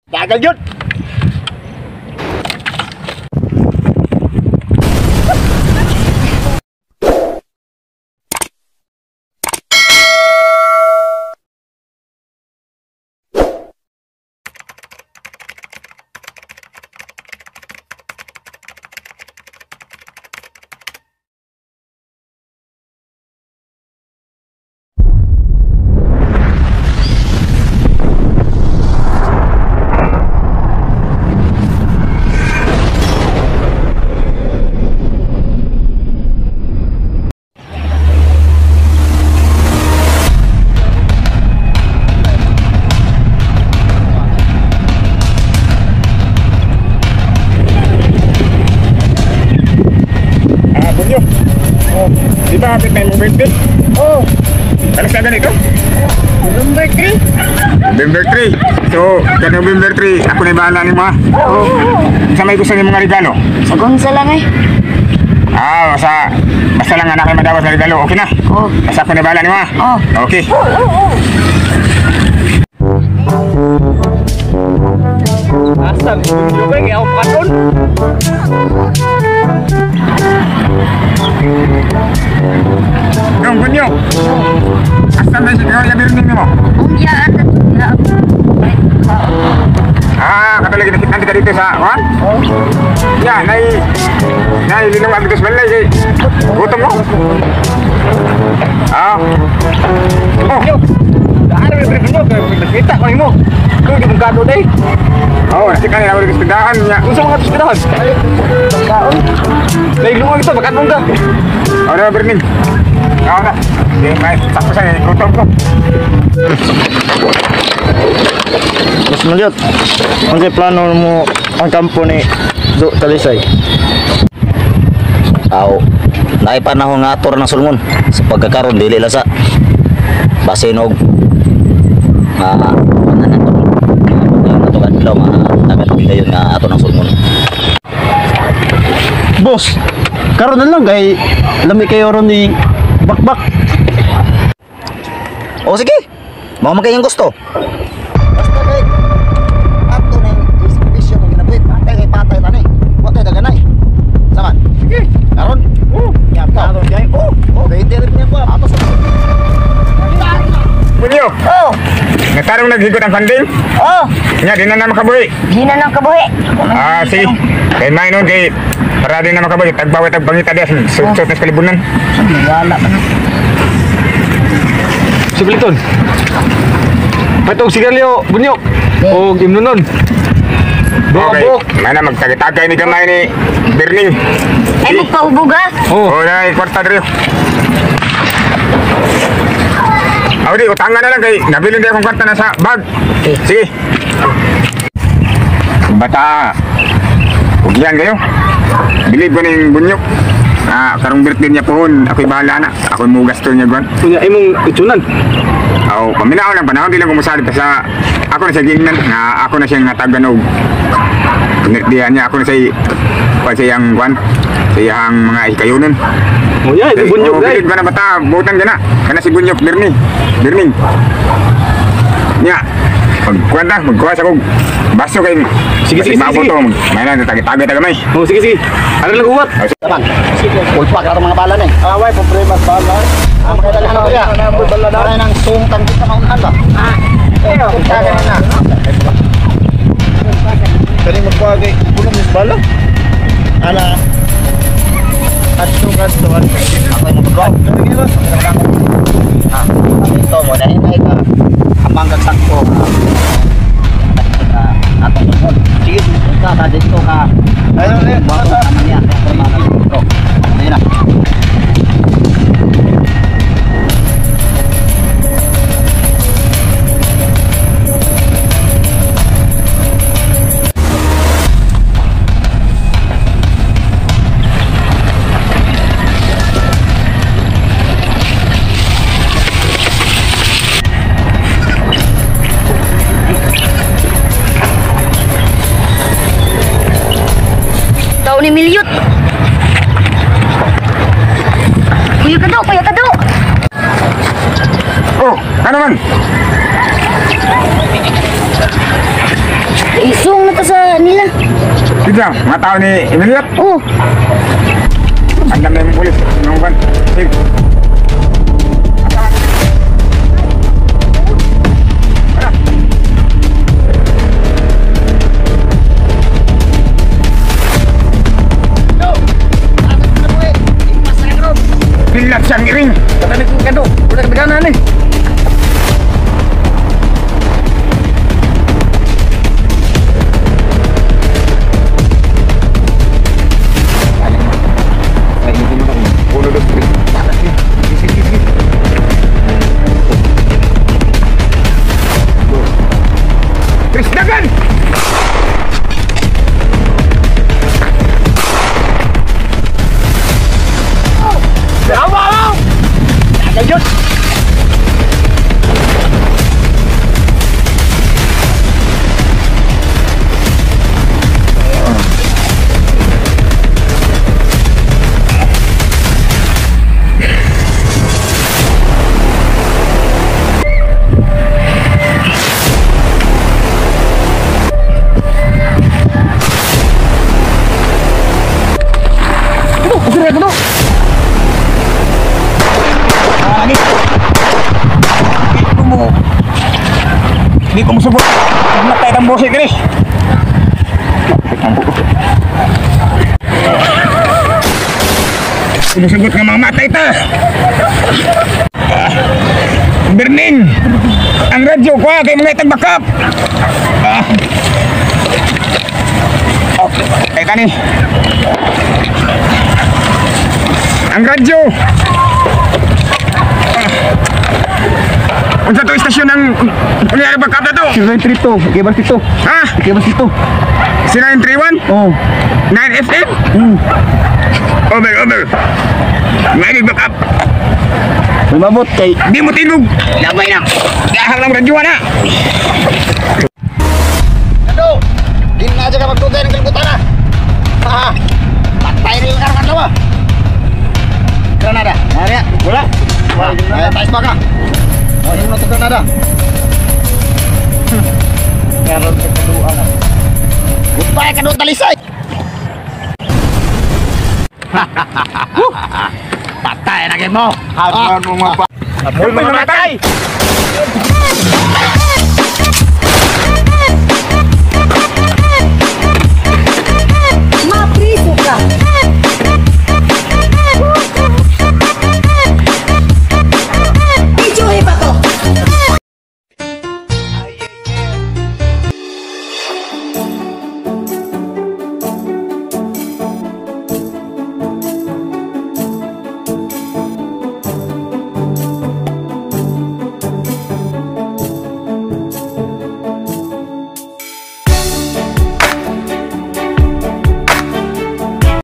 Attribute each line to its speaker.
Speaker 1: Bagal yun.
Speaker 2: Di ba hapit na yung birthday? Oo. Ano sa ganito?
Speaker 3: November 3.
Speaker 2: November 3. So, ka November 3, ako na bahala ni mo ha? Oo. Sa may gusto ni mga regalo?
Speaker 3: Sa gunsa lang eh.
Speaker 2: Ah, basta, basta lang anak ay madawas na regalo. Okay na?
Speaker 3: Oo.
Speaker 2: Basta ako na bahala ni mo ha?
Speaker 3: Oo.
Speaker 2: Okay.
Speaker 1: Asa, yung kaya ako kanon.
Speaker 2: Nung bunyo, asa may sigaw yung birthday mo?
Speaker 3: Unya at
Speaker 2: Ah, katulad nakita ka dito sa kuan? Oo. Ya, nay nay linong agdos balay kay gutom mo. Ah. Oh.
Speaker 1: Daan na libre nyo, kaya nakita ko nimo. Kung di mong kado day.
Speaker 2: Oh, nakita niya ako dito sa tindahan niya.
Speaker 1: Unsa mga tindahan? Kaon. Nailungan kita, bakat mong ka.
Speaker 2: Oh, na birning. Ah, na. Di may sakto sa gutom ko.
Speaker 4: Mas Malyot, ang plano mo ang kampo ni Do Talisay?
Speaker 5: Aw, naay panahon nga ator ng sulngon sa pagkakaroon dili lang sa basin og ato kadlaw nga tagal dayon nga ato ng sulngon.
Speaker 4: Boss, karon na lang kay lami kayo ron ni Bakbak.
Speaker 5: O sige, mao man kayong gusto.
Speaker 6: Basta kay ato na yung exhibition ng ginabuhi, patay kay patay tani. Wa tay daganay. Saman. Sige. Karon. Oh, yap ka. Karon jay. Oh, oh, ready rin niya ko. Ato sa
Speaker 2: Bunyo.
Speaker 3: Oh.
Speaker 2: Natarong naghigot ang funding?
Speaker 3: Oh.
Speaker 2: Nya di na na makabuhi.
Speaker 3: Di na nang kabuhi.
Speaker 2: Ah, sige. Kay may nun kay para din na makabuhi tagbawat tag bangita diya sa sa sa kalibunan.
Speaker 3: Wala pa na.
Speaker 1: Si Piliton. Patog sigarilyo, bunyok. O imnonon.
Speaker 2: Okay.
Speaker 1: Buok.
Speaker 2: Mana magtagay-tagay ni gamay ni Berning.
Speaker 3: Ay, magpahubog ha.
Speaker 1: Oh.
Speaker 2: Oh, na kwarta diri. Aw di utangan na lang kay nabilin di akong kwarta na sa bag. Sige. Bata. Ugian kayo. Bilib ko ning bunyok. Ah, karong birthday niya pohon, ako'y bahala na. Ako'y mugasto niya gwan.
Speaker 1: Unya imong itsunan.
Speaker 2: Aw, paminaw lang panahon di lang kumusali basta ako na siya gingnan nga ako na siyang natagan og pinirdihan niya ako na siya pa siyang kwan sa iyang mga hikayunon.
Speaker 1: Oh ya, itu bunyok
Speaker 2: Oh,
Speaker 1: day.
Speaker 2: bilib ka na bata, butan ka na. Kana si Bunyok Birni. Birning. Nya. Magkuan ta, magkuha sa kog baso kay
Speaker 1: Sige, sige,
Speaker 2: mabot
Speaker 1: sige.
Speaker 2: to. May na tagi-tagi ta gamay.
Speaker 1: Oh, sige sige. Ano lang uwat?
Speaker 6: Saman. Pulpa ka mga bala ni. Away problema sa bala. Ang mga dalahan ko ya. Bala nang sungkang kita maunhan ba. Ah. Punta ka na.
Speaker 4: Kani magkuha kay puno mis bala. Ana. Adto kadto.
Speaker 6: Ako yung magagawa. Ah, ito mo dahil tayo ka amang gagsakto. Atong sulngon. Sige, ka ka dito ka.
Speaker 4: Ayun, ayun.
Speaker 6: Bato naman niya. Ayun na.
Speaker 3: Tao ni Milyot. Kuya Kado, Kuya Kado.
Speaker 2: Oh, ano man? Unsa? Mga tao ni Emiliot?
Speaker 3: Oh,
Speaker 2: Andam na yung pulis. Yung kan. Sige. Bilat siyang iring.
Speaker 1: Katanig ko kado. Wala ka daganan ni.
Speaker 2: Uno, dos, tres. Dos. Tres, dagan! Di ko musubot. Matay kang bosi kini. Sumusugot nga mga matay ta. Berning. Ang radyo ko kay mga itang backup. Oh, ay kani. Ang radyo. Unsa to istasyon ng kunyari backup na to?
Speaker 1: 0932. Ikibas dito.
Speaker 2: Ha?
Speaker 1: Ikibas dito.
Speaker 2: 0931?
Speaker 1: Oh.
Speaker 2: 9 FM? Over, over. May backup.
Speaker 1: Lumabot kay
Speaker 2: Di mo tingog. Labay na. Dahang lang radyo na.
Speaker 6: Kado! Di na dyan ka magdugay ng kalibutan na! Ha! Patay rin ka ng ah! Granada! Nariya!
Speaker 4: Wala.
Speaker 6: Ay, taas pa ka! Oh, yun na ito granada!
Speaker 4: Karon sa kaduan.
Speaker 6: Goodbye, Kado Talisay! Patay na kayo mo!
Speaker 4: Hagman mo mga pa.
Speaker 2: Mga matay.